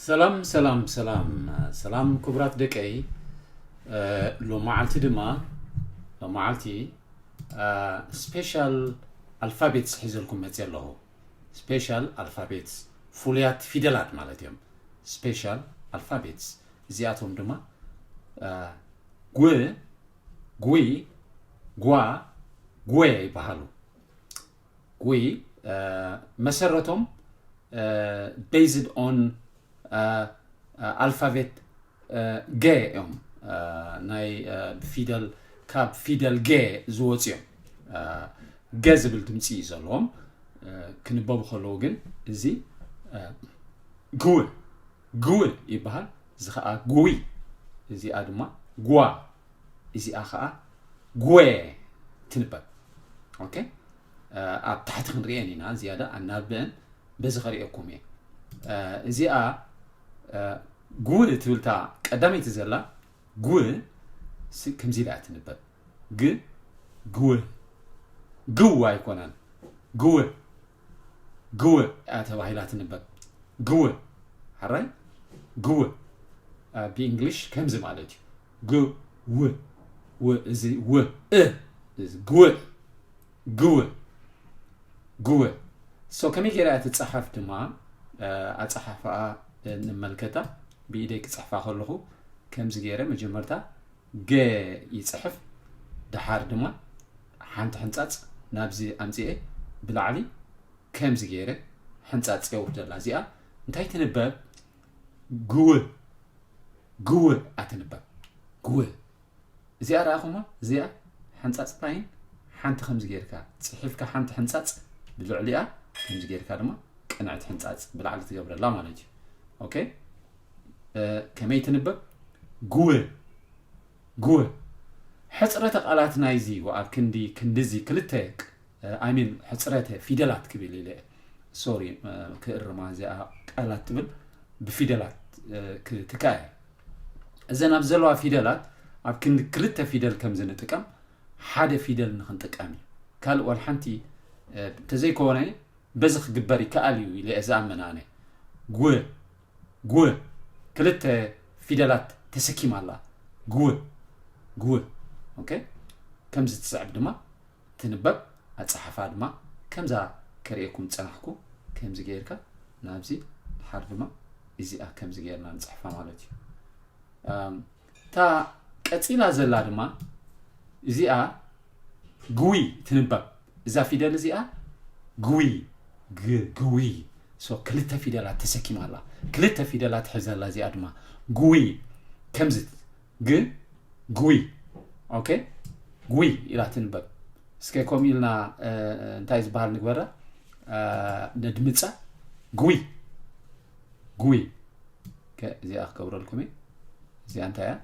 ሰላም ሰላም ሰላም ሰላም ክቡራት ደቀይ። ሎመዓልቲ ድማ ሎመዓልቲ ስፔሻል ኣልፋቤትስ ሒዘልኩም መፅእ ኣለኹ። ስፔሻል ኣልፋቤትስ፣ ፍሉያት ፊደላት ማለት እዮም። ስፔሻል ኣልፋቤትስ እዚኣቶም ድማ ጉ ጉይ ጓ ጉ ይበሃሉ። ጉይ መሰረቶም based on ኣልፋቤት ገ እዮም። ናይ ፊደል ካብ ፊደል ገ ዝወፁ እዮም። ገ ዝብል ድምፂ እዩ ዘለዎም። ክንበቡ ከለዉ ግን እዚ ግው ግው ይበሃል። እዚ ከዓ ጉይ፣ እዚኣ ድማ ጓ፣ እዚኣ ከዓ ጉ ትንበብ። ኦኬ፣ ኣብ ታሕቲ ክንሪኤን ኢና ዝያዳ ኣናብበን በዚ ከሪኤኩም እየ። እዚኣ ጉ ትብልታ ቀዳመይቲ ዘላ ጉ ከምዚ ኢላ ትንበብ። ግ ግው ግው ኣይኮነን። ግው ግው እያ ተባሂላ ትንበብ። ግው ሓራይ ግው ብእንግሊሽ ከምዚ ማለት እዩ። ግ ው ው እዚ ው እ ግው ግው ግው ሶ ከመይ ገይራ እያ ትፀሓፍ ድማ ኣፀሓፋኣ ንመልከታ። ብኢደይ ክፅሕፋ ከለኹ ከምዚ ገይረ መጀመርታ ገ ይፅሕፍ። ደሓር ድማ ሓንቲ ሕንፃፅ ናብዚ ኣምፅኤ ብላዕሊ ከምዚ ገይረ ሕንፃፅ የውርደላ። እዚኣ እንታይ ትንበብ? ግው ግው ኣትንበብ። ግው እዚኣ ረኣኹማ? እዚኣ ሕንፃፅ ላይን ሓንቲ ከምዚ ጌርካ ፅሒፍካ ሓንቲ ሕንፃፅ ብልዕሊኣ ከምዚ ጌርካ ድማ ቅንዕቲ ሕንፃፅ ብላዕሊ ትገብረላ ማለት እዩ። ኦኬ፣ ከመይ ትንበብ? ግው ግው ሕፅረተ ቃላት ናይዚ ኣብ ክንዲ ክንዲዚ ክልተ ኣይሚን ሕፅረተ ፊደላት ክብል ኢለ ሶሪ ክእርማ እዚኣ ቃላት ትብል ብፊደላት ክትካየ እዘን ኣብ ዘለዋ ፊደላት ኣብ ክንዲ ክልተ ፊደል ከም ዝንጥቀም ሓደ ፊደል ንክንጥቀም እዩ። ካልእ ዋላ ሓንቲ እንተዘይኮነ በዚ ክግበር ይከኣል እዩ ኢለ እየ ዝኣምን ኣነ። ጉ ጉ ክልተ ፊደላት ተሰኪማ ኣላ። ጉ ጉ ኦኬ። ከምዚ ትስዕብ ድማ ትንበብ። ኣፀሓፋ ድማ ከምዛ ከርእየኩም ዝፀናሕኩ ከምዚ ገይርካ ናብዚ ድሓር ድማ እዚኣ ከምዚ ገይርና ንፅሕፋ ማለት እዩ። እታ ቀፂላ ዘላ ድማ እዚኣ ግዊ ትንበብ። እዛ ፊደል እዚኣ ግዊ ግዊ ሶ ክልተ ፊደላት ተሰኪማ ኣላ። ክልተ ፊደላት ሒዛ ኣላ። እዚኣ ድማ ግዊ ከምዚ ግ ግዊ ኦኬ ግዊ ኢላ ትንበብ። እስከ ከምኡ ኢልና እንታይ ዝበሃል ንግበራ ነድምፃ። ግዊ ግዊ እዚኣ ክገብረልኩም እየ። እዚኣ እንታይ እያ?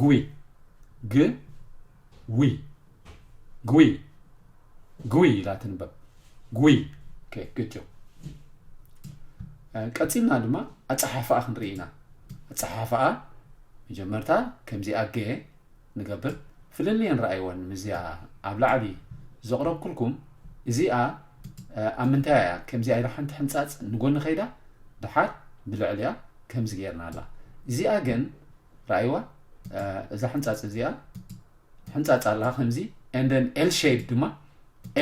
ጉይ ግ ዊ ጉይ ጉይ ኢላ ትንበብ። ጉይ። Okay, good job። ቀፂልና ድማ ኣፀሓሕፋኣ ክንርኢ ኢና። ኣፀሓሕፋኣ መጀመርታ ከምዚኣ ገ ንገብር። ፍልልየን ረኣይወን ምስዚኣ ኣብ ላዕሊ ዘቕረብኩልኩም። እዚኣ ኣብ ምንታይ እያ ከምዚኣ ኢላ ሓንቲ ሕንፃፅ ንጎኒ ከይዳ ድሓር ብልዕሊያ ከምዚ ጌርና ኣላ። እዚኣ ግን ረኣይዋ እዛ ሕንፃፅ እዚኣ ሕንፃፅ ኣላ ከምዚ and then L shape ድማ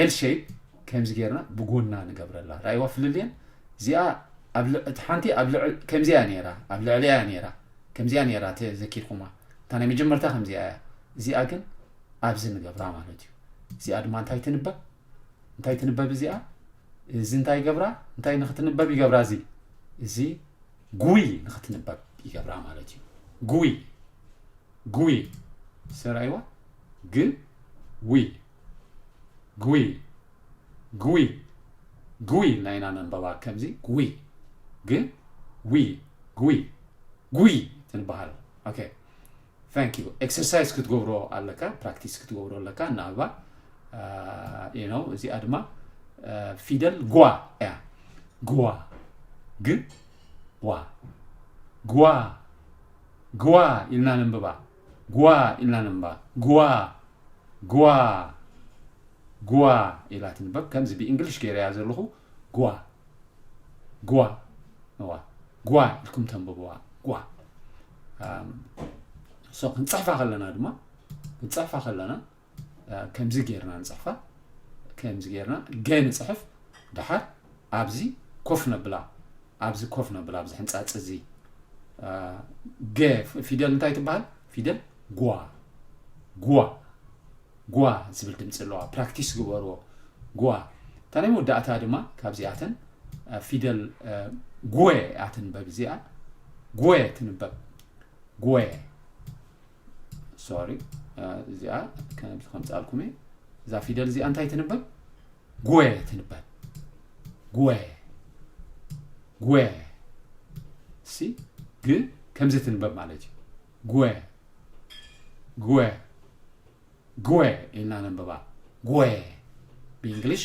L shape ከምዚ ጌርና ብጎና ንገብረላ። ረኣይዋ ፍልልየን እዚኣ ኣብ ልዕ- እቲ ሓንቲ ኣብ ልዕ- ከምዚኣ ነይራ ኣብ ልዕሊያ ነይራ ከምዚኣ ነይራ ተዘኪርኩማ። እታ ናይ መጀመርታ ከምዚኣ እያ። እዚኣ ግን ኣብዚ ንገብራ ማለት እዩ። እዚኣ ድማ እንታይ ትንበብ እንታይ ትንበብ እዚኣ እዚ እንታይ ይገብራ እንታይ ንክትንበብ ይገብራ እዚ እዚ ጉይ ንክትንበብ ይገብራ ማለት እዩ። ጉይ ጉይ ሰራይዋ ግ ዊ ጉይ ጉይ ጉይ ኢልና ኢና ነንበባ ከምዚ ጉይ ግ ዊ ጉይ ጉይ ትንበሃል። Okay, thank you. Exercise ክትገብሮ ኣለካ፣ practice ክትገብሮ ኣለካ። እናኣባ you know እዚኣ ድማ ፊደል ጓ እያ። ጓ ግ ጓ ጓ ጓ ኢልና ነንብባ። ጓ ኢልና ነንብባ። ጓ ጓ ጓ ኢላ ትንበብ። ከምዚ ብእንግሊሽ ገይረያ ዘለኹ ጓ ጓ እዋ ጓ ኢልኩም ተንብብዋ። ጓ። እም፣ ሶ ክንጽሕፋ ከለና ድማ፣ ክንጽሕፋ ከለና፣ እ፣ ከምዚ ጌርና ንጽሕፋ። ከምዚ ጌርና ገ ንጽሕፍ። ደሓር ኣብዚ ኮፍ ነብላ። ኣብዚ ኮፍ ነብላ፣ ኣብዚ ሕንጻጽ እዚ። እ፣ ገ ፊደል እንታይ ትበሃል? ፊደል ጓ። ጓ። ጓ ዝብል ድምፂ ኣለዋ። ፕራክቲስ ግበርዎ። ጓ። እታ ናይ መወዳእታ ድማ ካብዚኣተን፣ እ፣ ፊደል፣ እ፣ ጎ እያ ትንበብ። እዚኣ ጎ ትንበብ። ጎ። ሶሪ፣ እ፣ እዚኣ ከምዚ ከምፃልኩም እየ። እዛ ፊደል እዚኣ እንታይ ትንበብ? ጎ ትንበብ። ጎ። ጎ። ሲ፣ ግ ከምዚ ትንበብ ማለት እዩ። ጎ። ጎ። ጎ ኢልና ነንብባ። ጎ። ብእንግሊሽ፣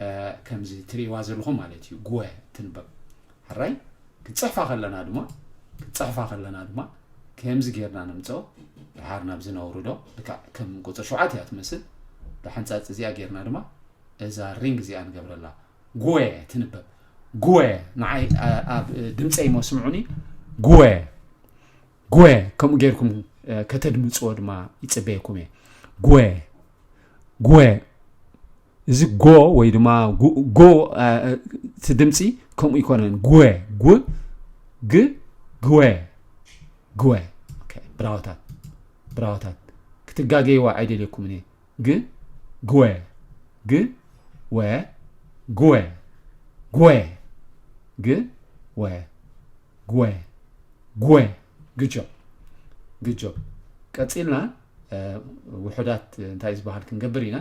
እ፣ ከምዚ ትርእይዋ ዘለኹም ማለት እዩ። ጎ ትንበብ። ሕራይ፣ ክንጽሕፋ ከለና ድማ፣ ክንጽሕፋ ከለና ድማ ከምዚ ጌርና ነምጽኦ። ደሓር ናብዚ ነውርዶ። ልክዕ ከም ቁጽሪ ሸውዓተ እያ ትመስል። ብሓንጻጽ እዚኣ ጌርና ድማ እዛ ሪንግ እዚኣ ንገብረላ። ጎ ትንበብ። ጎ። ንዓይ፣ እ፣ ኣብ ድምፀይ እሞ ስምዑኒ። ጎ። ጎ። ከምኡ ጌርኩም፣ እ፣ ከተድምፅዎ ድማ ይጽበየኩም እየ። ጎ። ጎ። እዚ ጎ ወይ ድማ ጉ-፣ ጎ፣ እ፣ እ፣ እቲ ድምፂ ከምኡ ይኮነን። ጎ። ጉ፣ ግ፣ ግወ። ግወ። ኦኬ፣ ብራዎታት። ብራዎታት። ክትጋገይዋ ኣይደልየኩምን እየ። ግ፣ ግወ። ግ፣ ወ፣ ግወ። ግወ። ግ፣ ወ። ግወ። ግወ። Good job። Good job። ቀጺልና፣ እ፣ ውሑዳት እንታይ ዝበሃል ክንገብር ኢና?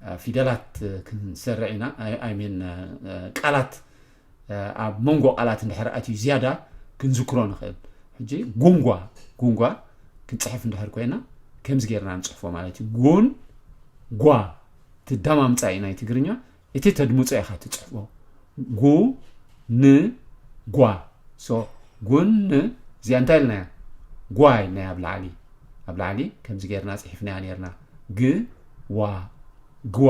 እ፣ ፊደላት ክንሰርዕ ኢና። ኣይ፣ ኣይ ሚን፣ እ፣ ቃላት፣ እ፣ ኣብ መንጎ ቃላት እንድሕር ኣትዩ ዝያዳ ክንዝክሮ ንኽእል። ሕጂ ጉንጓ፣ ጉንጓ ክንጽሕፍ እንድሕር ኮይና ከምዚ ጌርና ንጽሕፎ ማለት እዩ። ጉን፣ ጓ። እቲ ኣደማምጻ እዩ ናይ ትግርኛ። እቲ ተድምጾ ኢኻ ትጽሕፎ። ጉ፣ ን፣ ጓ። ሶ፣ ጉን፣ እዚኣ እንታይ ኢልናያ? ጓ ኢልናያ ኣብ ላዕሊ። ኣብ ላዕሊ ከምዚ ጌርና ጽሒፍናያ ኔርና። ግ፣ ዋ፣ ግዋ፣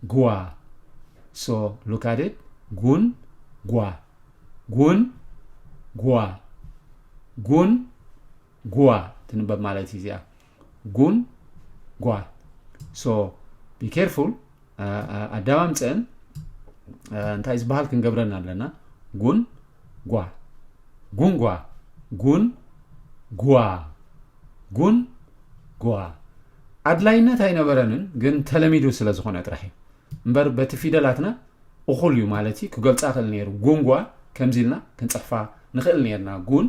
ግዋ። ሶ፣ look at it። ጉን፣ ጓ። ጉን፣ ጓ። ጉን፣ ጓ ትንበብ ማለት እዩ እዚኣ። ጉን፣ ጓ። ሶ፣ be careful። ኣ-፣ ኣ-፣ ኣደማምፀን፣ ኣ፣ እንታይ ዝበሃል ክንገብረን ኣለና። ጉን፣ ጓ። ጉን፣ ጓ። ጉን፣ ጓ። ጉን፣ ጓ። ኣድላይነት ኣይነበረንን፣ ግን ተለሚዱ ስለ ዝኾነ ጥራሕ እዩ። እምበር በቲ ፊደላትና እኹል እዩ ማለት እዩ፣ ክገልጻ ክእል ነይሩ። ጉንጓ ከምዚ ኢልና ክንጽሕፋ ንኽእል ነይርና። ጉን፣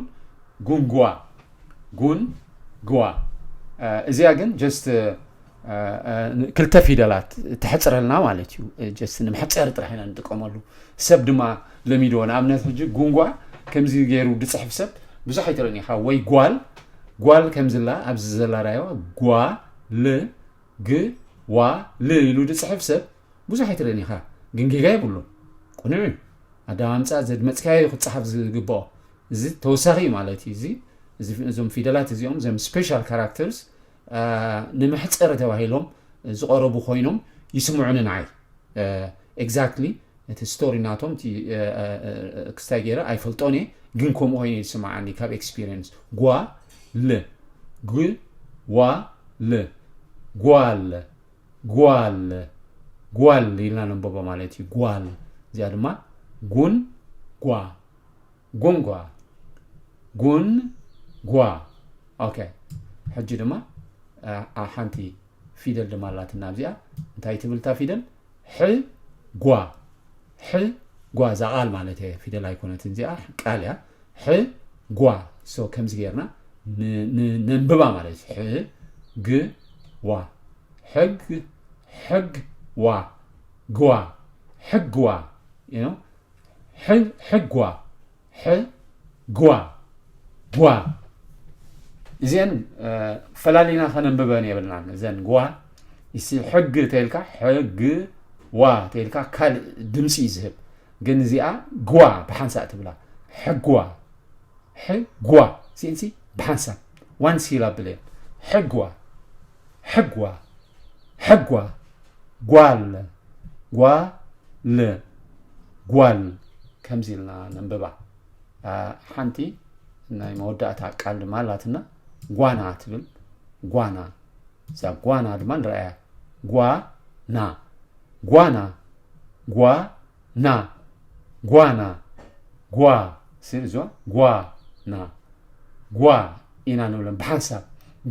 ጉንጓ። ጉን፣ ጓ። እ፣ እዚኣ ግን just፣ እ፣ እ፣ ክልተ ፊደላት ተሕጽረልና ማለት እዩ። እ፣ just ንመሕጸሪ ጥራሕ ኢና ንጥቀመሉ። ሰብ ድማ ለሚድዎ። ንኣብነት ሕጂ ጉንጓ ከምዚ ገይሩ ዝጽሕፍ ሰብ ብዙሕ ኣይትርእን ኢኻ። ወይ ጓል፣ ጓል ከምዚ ኣላ ኣብዚ ዘላ ራእይዋ፣ ጓ፣ ል፣ ግ፣ ዋ፣ ል ኢሉ ዝጽሕፍ ሰብ ብዙሕ ኣይትርእን ኢኻ። ግን ጌጋ የብሉን። ቅኑዕ እዩ። ኣደማምጻ ዘድመጽካዮ እዩ ክጸሓፍ ዝግብኦ። እዚ ተወሳኺ እዩ ማለት እዩ። እዚ፣ እዚ፣ እዞም ፊደላት እዚኦም፣ እዞም ስፔሻል ካራክተርስ፣ አ፣ ንመሕጸሪ ተባሂሎም ዝቐረቡ ኮይኖም ይስምዑኒ ንዓይ። እ፣ ኤግዛክትሊ እቲ ስቶሪ ናቶም፣ እቲ፣ እ፣ እ፣ እ፣ ክስታይ ገይረ ኣይፈልጦን እየ፣ ግን ከምኡ ኮይኑ ይስምዓኒ ካብ ኤክስፒሪየንስ። ጓ፣ ል፣ ግ፣ ዋ፣ ል፣ ጓል፣ ጓል፣ ጓል ኢልና ነንበቦ ማለት እዩ። ጓል። እዚኣ ድማ ጉን፣ ጓ፣ ጉን፣ ጓ፣ ጉን፣ ጓ። ኦኬ። ሕጂ ድማ፣ እ፣ እ፣ ሓንቲ ፊደል ድማ ኣላትና ኣብዚኣ። እንታይ ትብል እታ ፊደል? ሕ፣ ጓ። ሕ፣ ጓ። እዛ ቃል ማለት እየ፣ ፊደል ኣይኮነትን እዚኣ፣ ቃል እያ። ሕ፣ ጓ። ሶ ከምዚ ጌርና ን-፣ ን-፣ ነንብባ ማለት እዩ። ሕ፣ ግ፣ ዋ። ሕግ፣ ሕግ፣ ዋ። ግዋ። ሕግዋ። You know? ሕ-፣ ሕግዋ። ሕ፣ ጓ። ጓ። እዚአን፣ እ፣ ፈላሊና ከነንብበን የብልናን። እዘን ጓ፣ እሲ ሕግ ተይልካ፣ ሕግ፣ ዋ ተይልካ ካልእ ድምፂ እዩ ዝህብ። ግን እዚኣ ጓ ብሓንሳእ ትብላ። ሕጓ። ሕጓ። እዚአንሲ ብሓንሳብ። ዋን ሲላብል እየን። ሕጓ። ሕጓ። ሕጓ። ጓል። ጓል። ጓል። ከምዚ ኢልና ነንብባ። ሓንቲ ናይ መወዳእታ ቃል ድማ ኣላትና፣ ጓና ትብል። ጓና፣ እዛ ጓና ድማ ንረኣያ። ጓና፣ ጓና፣ ጓና፣ ጓና፣ ጓ፣ ስእዞ፣ ጓና፣ ጓ ኢና ንብለን ብሓንሳብ።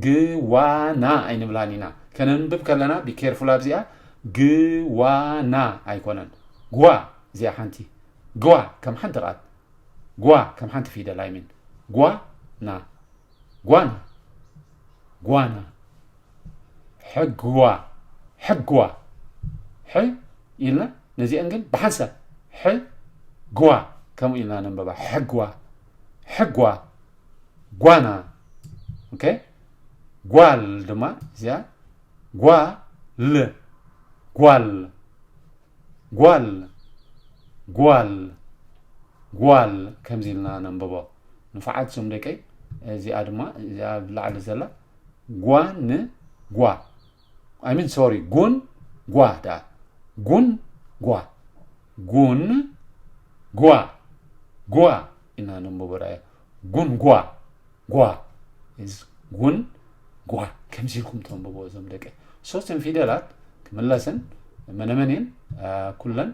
ግዋና ኣይንብላን ኢና። ከነንብብ ከለና ቢኬርፉል ኣብዚኣ፣ ግዋና ኣይኮነን። ጓ፣ እዚኣ ሓንቲ። ግዋ፣ ከም ሓንቲ ቃል። ጓ፣ ከም ሓንቲ ፊደል ኣይሚን። ጓ፣ ና። ጓና። ጓና። ሕግዋ። ሕግዋ። ሕ ኢልና፣ ነዚአን ግን ብሓንሳብ። ሕ፣ ጓ። ከምኡ ኢልና ነንበባ። ሕግዋ። ሕግዋ። ጓና። ኦኬ? ጓል ድማ እዚኣ። ጓል። ጓል። ጓል። ጓል። ጓል። ከምዚ ኢልና ነንብቦ። ንፉዓት ዞም ደቀይ። እዚኣ ድማ፣ እዚኣ ኣብ ላዕሊ ዘላ። ጓን ጓ። I mean፣ ሶሪ፣ ጉን ጓ ደኣ። ጉን ጓ። ጉን ጓ። ጓ ኢና ነንብቦ ደኣ። ጉን ጓ። ጓ። Is ጉን ጓ። ከምዚ ኢልኩም ተንብቦ እዞም ደቀይ። ሶስትን ፊደላት ክምለስን መነመን እየን፣ አ፣ ኩለን፣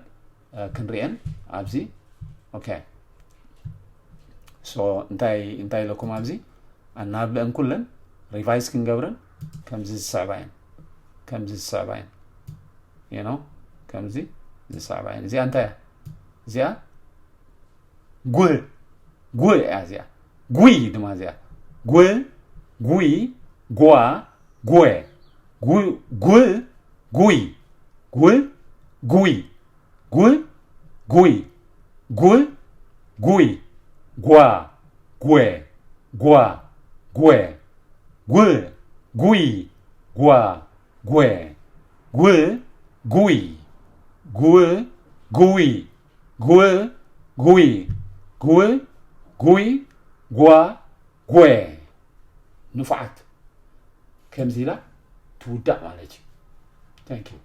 አ፣ ክንሪአን ኣብዚ። ኦኬ። ሶ እንታይ፣ እንታይ ኢለኩም ኣብዚ? ኣናብበን ኩለን ሪቫይዝ ክንገብረን ከምዚ ዝስዕባ እየን። ከምዚ ዝስዕባ እየን። You know? ከምዚ ዝስዕባ እየን። እዚኣ እንታይ እያ? እዚኣ ጉ፣ ጉ እያ እዚኣ። ጉይ ድማ እዚኣ። ጉ፣ ጉይ፣ ጓ፣ ጉ። ጉ፣ ጉ፣ ጉይ። ጉ፣ ጉይ። ጉ፣ ጉይ። ጉ፣ ጉይ። ጓ፣ ጉ። ጓ፣ ጉ። ጉ፣ ጉይ። ጓ፣ ጉ። ጉ፣ ጉይ። ጉ፣ ጉይ። ጉ፣ ጉይ። ጉ፣ ጉይ። ጓ፣ ጉ። ንፉዓት። ከምዚ ኢላ ትውዳእ ማለት እዩ። Thank you።